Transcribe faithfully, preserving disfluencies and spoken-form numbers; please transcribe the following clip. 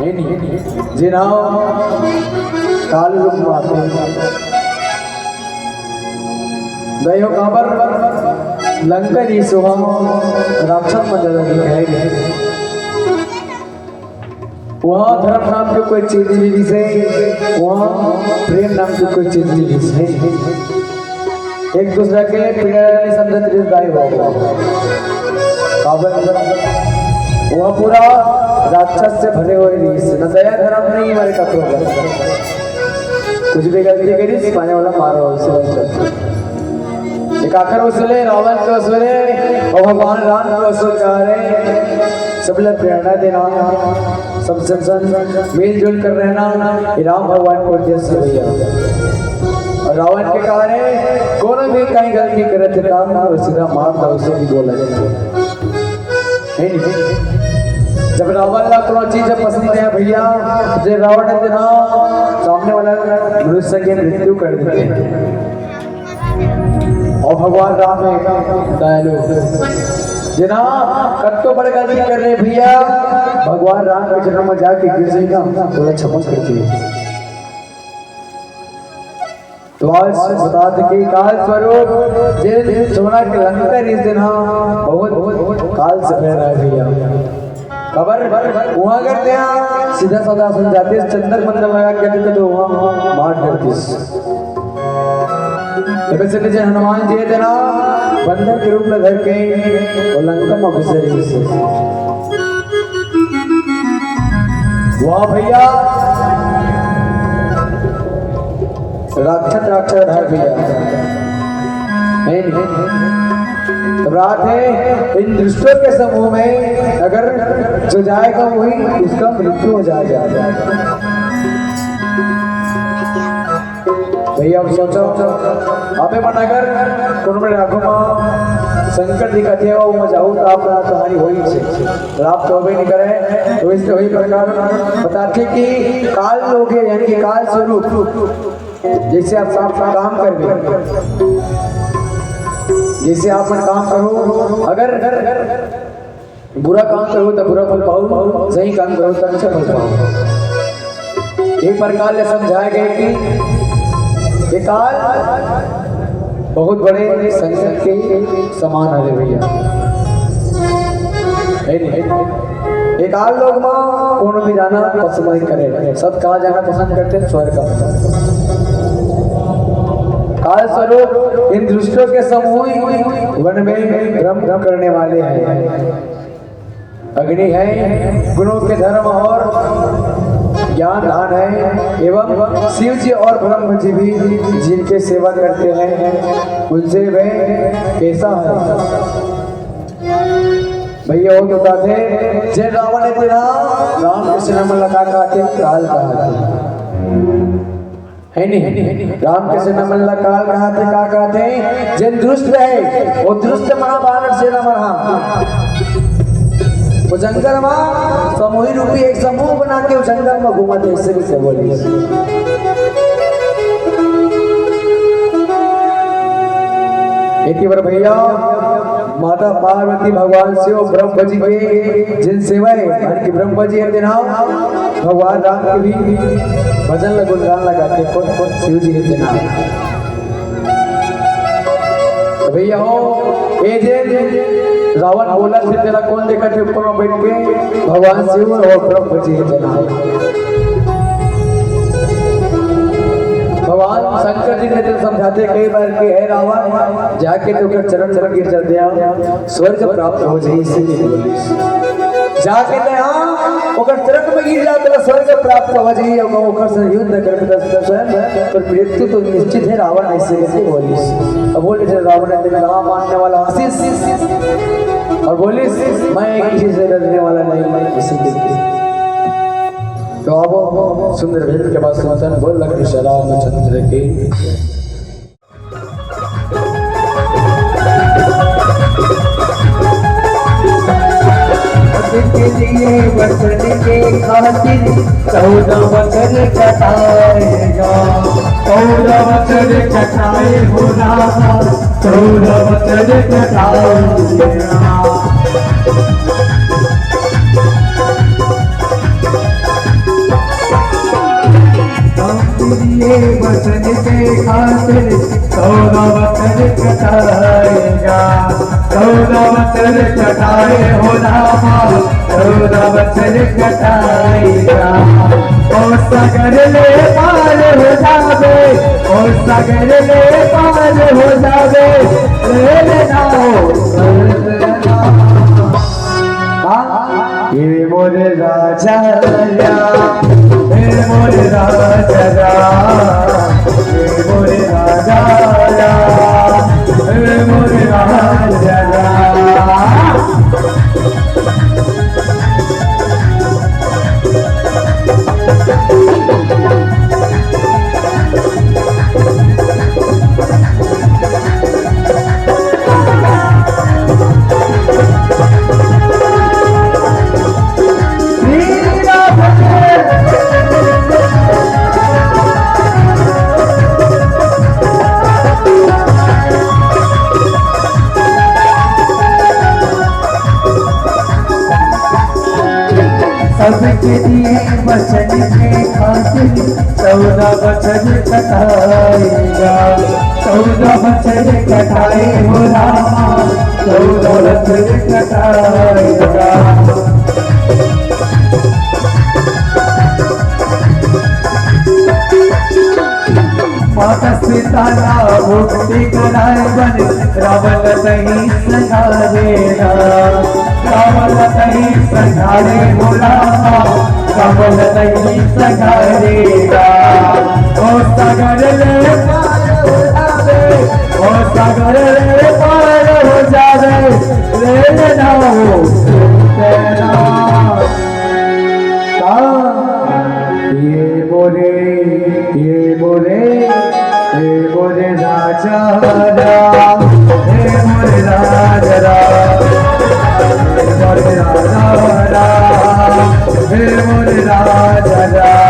जेन ह काल रूप म आथे। दयो काबर लंका रिहिस ह, राक्षस मन जादा दिखाए गे। वहाँ धर्म नाम के कोई चीज नहीं दिखे, वहाँ प्रेम नाम के कोई चीज नहीं दिखे। एक दूसरा के पीड़ा नहीं समझत रिहिस दाई बाबू। काबर? वहाँ पूरा राक्षस से भरे हुए रिहिस, न दया धर्म नहीं हमारे कपड़ों का। कुछ भी गलती करिस, सामने वाला मारो, उसे बस। एक आखिर वसूले, रावण के वसूले, अउ भगवान राम के वसूल कहा रहे, सब लोग प्रेरणा देना, सब, सब, सब मिलजुल कर रहना, ये राम भगवान के उद्देश्य भैया। अउ रावण के कहा रहे, कोनो भी कहीं गलती करे थे, राम को सीधा मार दो, उसे भी बोला जाता है। हे नहीं? जब रावण ला कोनो चीज पसंद नहीं है भैया, जे रावण हे तेन ह सामने वाला मनुष्य के मृत्यु कर देथे। अउ भगवान राम हे दयालु, जेन ह कतको बड़ गलती कर रहे भैया, भगवान राम के चरण में जाके गिर जाएगा, बोला क्षमा कर दिए। तो आज बता दे कि काल स्वरूप जेन सोना के लंका रिहिस तेन ह बहुत, बहुत काल से भय रहा है भैया। काबर? वहाँ अगर तें सीधा साधा समझाते, चंदन मंदन लगा के देते तो वहाँ मार डरतीस। तब से नीचे हनुमान जी हे तेन ह बंदर के रूप में धर के वो लंका में घुसे रहिस। वाह भैया, राक्षस राक्षस है भैया। नहीं, नहीं। तो रात है, इन दुष्टों के समूह में अगर जो जाएगा वही उसका मृत्यु हो जाएगा। भैया, अब सोचो, अबे मन अगर कोनो मेर आगू म संकट दिखत हे, वो म जाहू, त आप लोग कहानी होई छे, लाभ तो होबे नहीं करे। तो इसके वही प्रकार बताते कि काल लोग है, यानी कि काल स्वरूप, जैसे आप काम, काम करबे, जैसे आप मन काम करो, अगर बुरा काम करो तो बुरा फल पाओ, सही काम करो तो अच्छा फल पाओ। एक प्रकार ले समझाए गए कि ये काल बहुत बड़े संकट के समान हरे भैया, है नहीं? ये काल लोग म कोनो भी जाना पसंद नहीं करे, सब कहाँ जाना पसंद करते हैं? स्वर्ग। काल स्वरूप इन दुष्टों के समूह वन में भ्रम करने वाले हैं। अग्नि है, गुणों के धर्म और ज्ञान दान है, एवं शिव जी और ब्रह्म जी भी जिनके सेवा करते हैं, उनसे वह कैसा है? भैया, वो तो कहते हैं, जय रावण तेरा, राम कृष्ण मन ला का कहते, काल कहते। है नहीं? राम के सेना मन ला काल कहते, का कहते? जेन दुष्ट रहे, वो दुष्ट महा बानर सेना महा। वो जंगल में समूही रूपी एक समूह बना के वो जंगल में घूमत हे, इससे भी से बोली। एक ही बार भैया, माता पार्वती, भगवान शिव, ब्रह्म जी के जिन सेवा है, यानी कि ब्रह्म जी है तेन ह भगवान राम के भी भजन ल गुणगान लगा के खुद, खुद शिव जी के नाम। तो भैया हो, ए जे रावण बोलत हे, तेला कोन देखत हे ऊपर में बैठ के? भगवान शिव और ब्रह्म जी के नाम। भगवान शंकर जी ने तो समझाते कई बार कि हे रावण, जाके तो ओकर चरण में गिर जा, स्वर्ग प्राप्त हो जाई, इसीलिए बोलिस। जाके ते, हाँ, ओकर चरण में गिर जा, तेला स्वर्ग प्राप्त हो जाई, ओकर, ओकर से युद्ध करके तो स्वयं तोर मृत्यु तो निश्चित है, रावण ऐसे करके बोलिस। अब बोले, जब रावण ने कहा मानने वाला आशीष, और बोलिस, मैं किसी से डरने वाला नहीं, इसीलिए। तो अब सुंदर भेद के बाद सुनतन बोल लग रामचंद्र की। के लिए वचन के खातिर चौदह वचन कटाएगा, चौदह वचन कटाए हो राजा, चौदह वचन कटाएगा। चौदह बछर कटाए हो रामा, चौदह बछर कटाए रामा। ओ सागर ले पार हो जाबे, ओ सागर ले पार हो जाबे, ले लेना हो। हाँ? ए मोरे राजा राम, ए मोरे राजा राम, ए मोरे राजा राम, ए मोरे राजा राम। सबके दिए वचन के खातिर चौदह बछर कटाएगा, चौदह बछर कटाए हो रामा, चौदह बछर कटाएगा। माता सीता ला मुक्ति कराए बन रावण तही संघारे गा, रावण तही संघारे हो रामा, रावण तही संघारे गा। ओ सागर ले पार हो जाबे, ओ सागर ले पार हो जाबे, ले लेना हो तेरा। ये मोरे, ये मोरे, ये मोरे राजा राम, ये मोरे राजा राम, ये मोरे राजा राम, ये मोरे राजा राम।